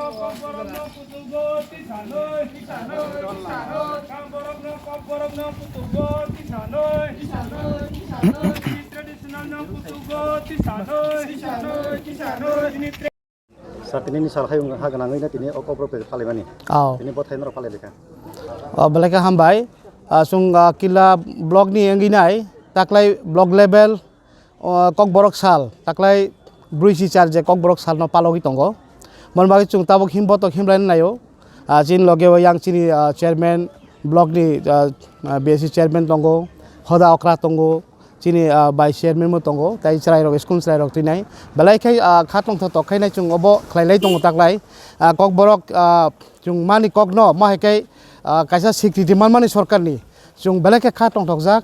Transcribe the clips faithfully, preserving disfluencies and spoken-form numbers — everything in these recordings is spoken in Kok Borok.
Kokborokno kutugo tisanoi, tisanoi, tisanoi. Kokborokno, kokborokno kutugo tisanoi, tisanoi, tisanoi. Chini traditional no kutugo tisanoi, tisanoi, tisanoi. Chini tra- Sir, tini ni sal hayung ha gwnangwi na tini o kokborok palai mani. Oh. Tini bo thaino rok palai lekha. Oh, belai khe hambai. Ah, chwng, ah, Killa block ni wngwi nai, taklai block level, o, Kokborok sal, taklai brwi si char je Kokborok salno palogwi tongo. Mon bagwi chwng tabuk himbo tok himlaina naio. Ah, chini loge o yang chini, ah, chairman, block ni, ah, ah, B S C chairman tongo, hoda okra tongo, chini, ah, vice chairman bo tongo, tei chwrairok, school chwrairok twinai. Belai khe, ah, kha tongthok tokhainai chwng obo khlailai tongo taklai. Ah, Kokborok, ah, chwng mani kokno, mo hai khe, ah, kaisa sikriti manmani sorkarni. Chwng belai khe kha tongthokjak.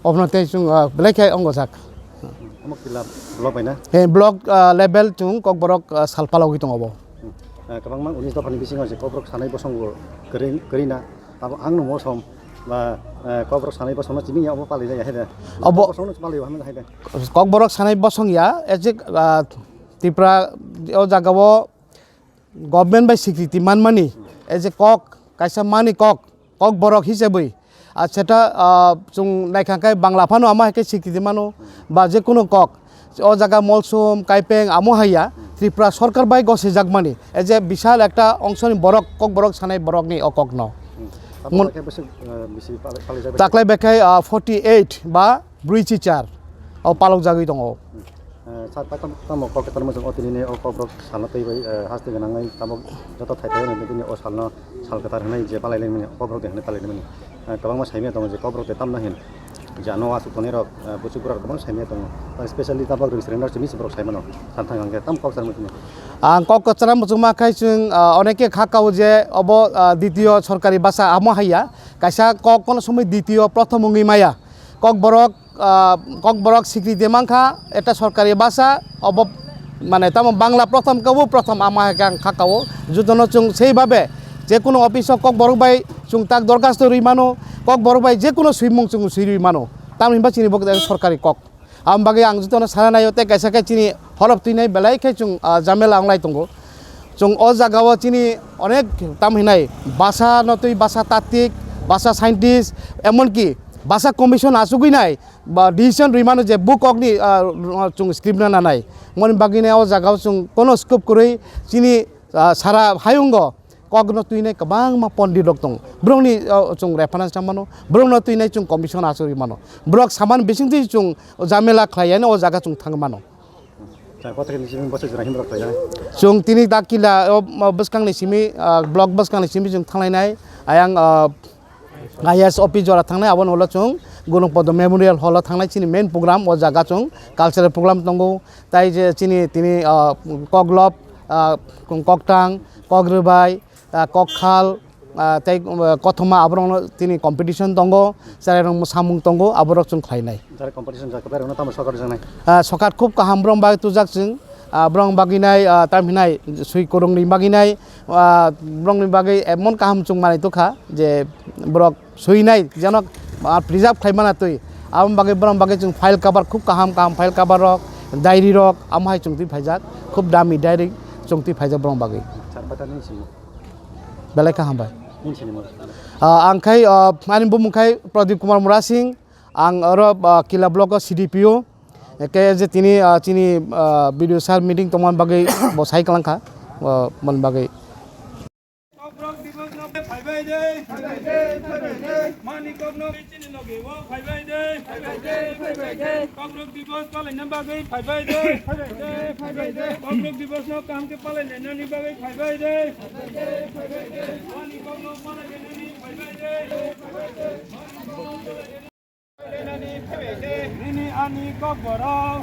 Obono tei chwng, ah, belai khe wngjak. Omo Killa block bai na? He, block, ah, level chwng Kokborok, ah, sal palogwi tongo bo. Hmm. Ah, kwbangma unis dophani bisingo je Kokborok sanai bosongo kwrwi, kwrwi na. Abo ang no mosom ba, eh, Kokborok sanai bosongno chini ya obo palai jaya hai da. Obo Bosongno palai hamya hai da. Kokborok sanai bosong ya, ejek, ah, Tripura o jagao government bai sikriti manmani, as a kok, kaisa mani kok, Kokborok hisabwi. Ar seta, ah, chwng naikha khe Bangla phano amo hai khe sikriti mano, ba je kono kok. O jaga Molsom, Kaipeng, amo haiya, Tripura sorkar bai gosijakmani, as a bisal ekta ongsoni borok, Kokborok sanai borokni o kokno. Hmm. Abo Mon- khe bwswk, eh, bisi pal-, palijak bai? Taklai bai khe, ah, forty eight ba brwi chichar o palokjagwi tongo. Hmm. Eh, sir, tamo, tamo kok kwtal mwchang o tinini o Kokborok salno twi bai, eh, haste gwnangwi tamo joto thai thai nini o salno sal kwthar hwnwi je palai laimani, Kokborok de hwnwi palai laimani. Eh, kwbangma saimanya tongo je Kokborok de tamno hin. Je ano aswk tongnai rok, eh, buchuk borok kwbang saimanya tongo. Eh, specially tabok rwng swrwng rok simi borok saimano. Samthang hwnkhe tam kok sar muchungma. Ang kok kwchara muchungma khai chwng, ah, oneke kha kao je obo, ah, ditiyo sorkari basa amo haiya. Kaisa kok kono somoi ditiyo prothom wngwi maya. Kokborok ah, Kokborok sikriti mankha, eta sorkari basa, obo, mane, tamo Bangla prothom kabo, prothom ama hai khe ang kha kao. Jotono chwng sei babe, je kono office o Kokborok bai chwng tak dorkhasto rwi mano, Kokborok bai je kono swimung chwng swi rwi mano. Tamoni hwnba chini bo sorkari kok. Aboni bagwi ang jotono sana naio, tei kaisa khe chini horop twinai belai khe chwng, ah, jamela wnglai tongo. Chwng o jagao chini onek tam hinai basa no twi basa tatik, basa scientist, emonki basa commission achugwi nai ba decision rwi mano je bo kokni, ah, chwng script na nanai. Moni bagwi nai o jagao chwng kono scope kwrwi chini, ah, sara hayungo kokno twinai kwbangma pondit rok tongo. Borokni, ah, chwng reference tang mano, borokno twinai chwng commission achugwi mano. Borok saman bisingtwi chwng jamela khlai yani o jaga chwng thang mano. Chwng kothai ni simi bwswk jora himrok khlaijak. Chwng tini dak Killa o, o bwskang ni simi, ah, block bwskang ni simi chwng thanglainai. Ayang, ah, I A S office jora thangnai, aboni ulo chwng Gunung Podo Memorial Hall o thangnai, chini main program o jaga chwng cultural program tongo. Tai je chini tini, ah, koklop, ah, koktang, kok rwbai, ah, kokkhal, ah, tei, ah, kothoma aborokno tini competition tongo, chwrairok mwsamung tongo, aborok chwng khlainai. Jara competition jaka berokno tamo sokar rwjaknai? Ah, sokar khub kaham borok bagwi tujak chwng, ah, borok bagwi nai, ah, tam hinai swi kwrwngni bagwi nai, ah, borokni bagwi emon kaham chwng manwi tukha je borok swinai jeno, ah, preserve khlai mana twi. Aboni bagwi borok bagwi chwng file cover khub kaham kaham file cover rok, diary rok, amo hai chwng twi phaijak, khub dami diary chwng twi phaijak borok bagwi. Sir, bata nini simi? Belai kha hambai. Nini sini mo? Ah, ang khai, ah, ani bumung khai Pradip Kumar Murasing, ang oro, ah, Killa block o C D P O. Eke je tini, ah, chini, ah, B D O sir meeting tongmani bagwi bo sai kwlangkha, ah, mon bagwi. Kokborok Divas no phaibai de. Manik Kokborok no chini loge o phaibai de. Kokborok Divas palaina bagwi phaibai de. Kokborok Divas no kaham khe palainani bagwi phaibai de. Manik Kokborok no palainani phaibai de. Nini ani Kokborok.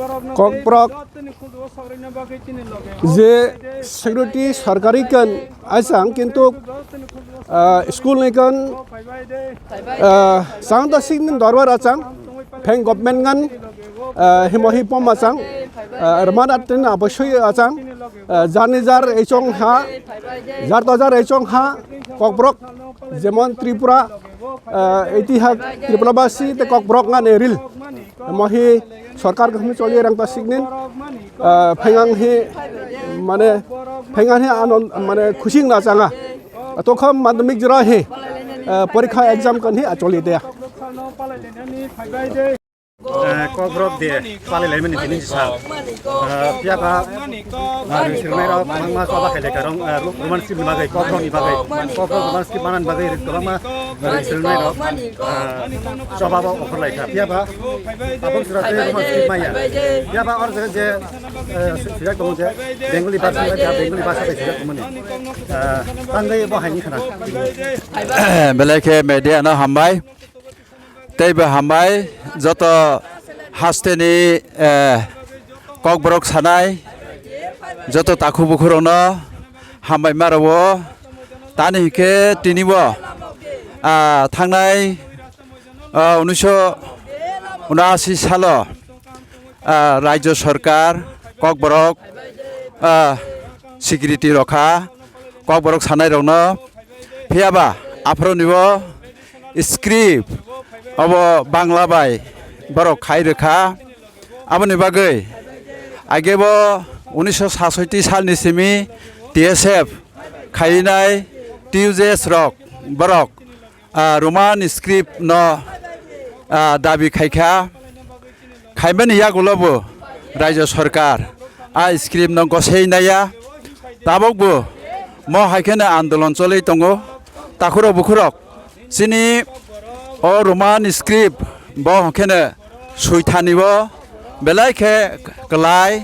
Kok Rok je security sarkari kan aisang kintu, ah, school ni kan, ah, sang ta sing dorbar achang pheng government ngan, ah, himo hi pom achang, ah, rwmani atwino abosoi achang, ah, jarni jar eichong ha, jar to jar eichong ha, Kokborok jemon Tripura, ah, itihak Tripura basi te Kokborok ngan eril. Mohi sorkar kaham choli rang ta siknin, ah, phengang hi mane phengang hi anon mane khusing na changa. Tokha madhyamik jora hi, ah, porikha exam kan hi acholi de. Eh, Kokborok de pali lai mani tini sal. Eh, phiya ba, ah, rwngsilmai rok bangma choba khai lekha rong, eh, ro-, Roman script ni bagwi, Kokborok ni bagwi, Kokborok Roman script manani bagwi kwbangma rwngsilmai rok, eh, choba bo offer lai kha. Phiya ba, tabuk jora tei Roman script maya. Phiya ba or jaga je, eh, swijak tongo je, Bengali bhasha bai, Bengali bhasha bai swijak tongmani. Eh, tangwi bo hai ni khana. Belai khe media no hambai. Tei bo hambai joto hasteni, eh, Kokborok sanai joto takhu bukhurokno hambai ma rwo. Tani hinkhe tini bo, ah, thangnai, ah, unisho unashi salo, ah, Rajyo Sarkar Kokborok, ah, security rokha Kokborok sanai rokno. Phiya ba aphuru nibo script obo Bangla bai borok khai rwkha. Aboni bagwi agebo unisho sasoiti salni simi T S F khainai T U J S rok borok, ah, Roman script no, ah, dabi khaikha. Khaimani yagulo bo Rajya Sarkar a script no gosei naiya. Tabok bo mo hai kheno andolon choli tongo. Takhurok bukhurok chini o Roman script bo hwnkhe no suithani bo belai khe kwlai.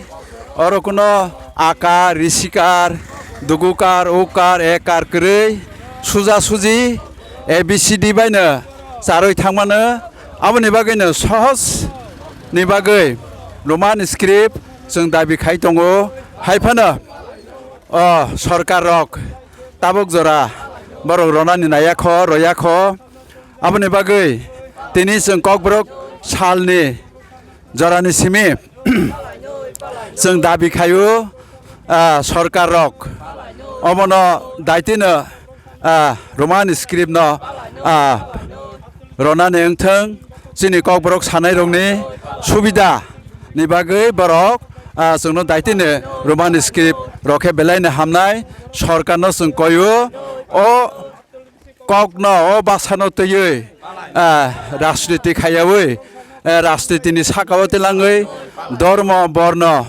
Oro kuno akar, risikar, dugukar, ukar, ekar kwrwi suja suji A B C D baino charwi thangmano. Aboni bagwino sohos ni bagwi Roman script chwng dabi khai tongo. Hai phano o sorkar rok tabuk jora borok ronani naiya kho, roya kho. Aboni bagwi tini chwng Kokborok salni jorani simi chwng dabi khaio, ah, sorkar rok omono daitino, ah, Roman script no, ah, ronani wngthwng, chini Kokborok sanai rokni subida ni bagwi borok, ah, chwngno daitino Roman script rokhe belaino hamnai. Sorkar no chwng koio o kokno, o bwsano twiwi, ah, rajniti khaiyawi, ah, rajnitini sakao twlangwi, dhormo borno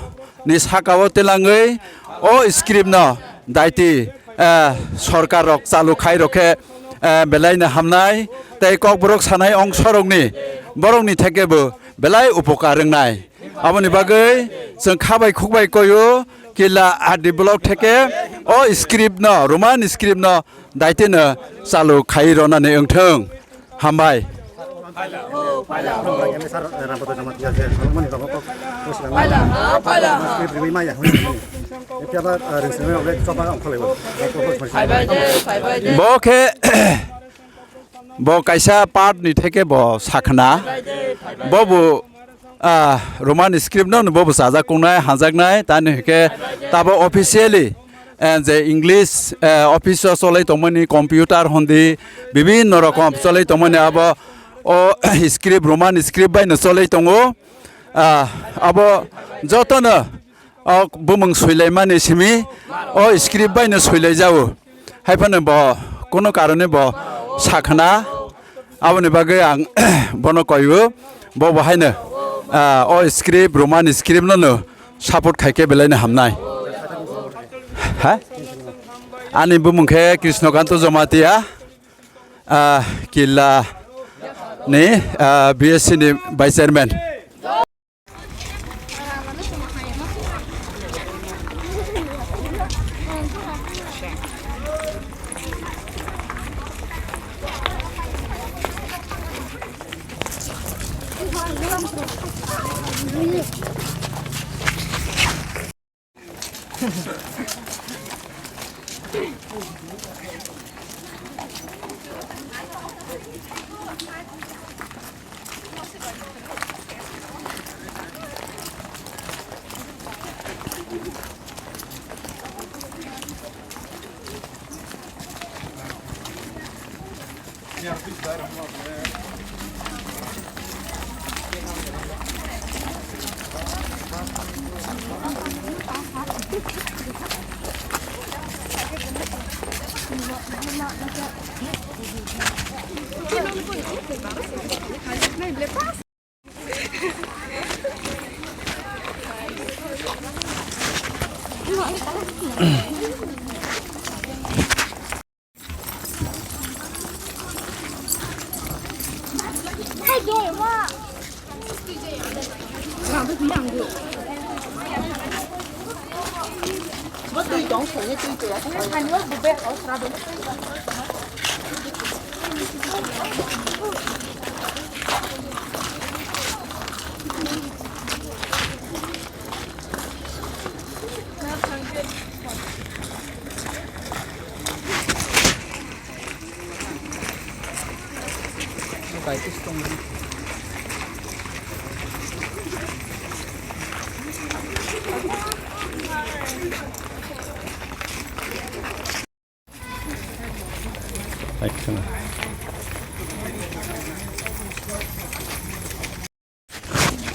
ni sakao twlangwi o script no daiti, ah, sorkar rok chalu khai rokhe, ah, belaino hamnai tei Kokborok sanai ongsorokni borokni thekebo belai upokar wngnai. Aboni bagwi chwng khabai khukbai koio Killa R D block theke o script no, Roman script no daitino chalu khai ronani wngthwng. Hambai. Bo khe bo kaisa part ni theke bo sakhna. Bo bo ah, Roman script no bobo chajak kungnai, hanjaknai, tani hwnkhe tabo officially, eh, je English, eh, office o cholai tongmani, computer hondi, bibinno rokom cholai tongmani abo o script, Roman script bai no cholai tongo. Ah, abo jotono o bumung soilaimani simi o script bai no soilai jago. Hai phano bo kuno karone bo sakhna, aboni bagwi ang bono koiyo, bo bo haino, ah, o script, Roman script no no support khaikhe belaino hamnai. Ha? Ani bumung khe Krishnakanto Jamatia, ah, Killa ni, ah, B S C ni vice chairman.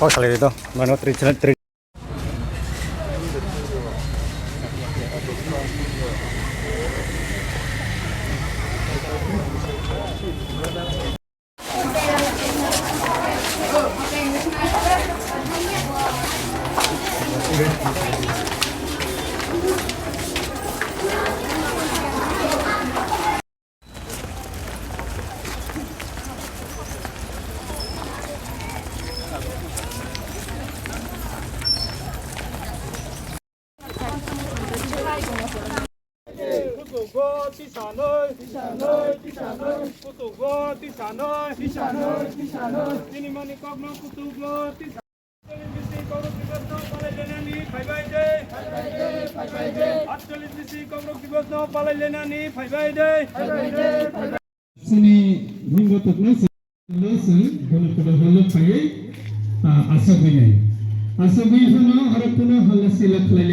Kok salai do, mano tri channel tri. Kuchugo tisanoi, tisanoi, tisanoi. Kuchugo tisanoi, tisanoi, tisanoi. Chini mani kokno kuchugo tisanoi. Aatchalish bisi Kauruk Divas no palai lenani phaibai de. Aatchalish bisi Kauruk Divas no palai lenani phaibai de. Chini hingo toknai se lo se bono kodo holo phaiwi, ah, asogwi nai. Asogwi phano aro kuno hala sila khlai.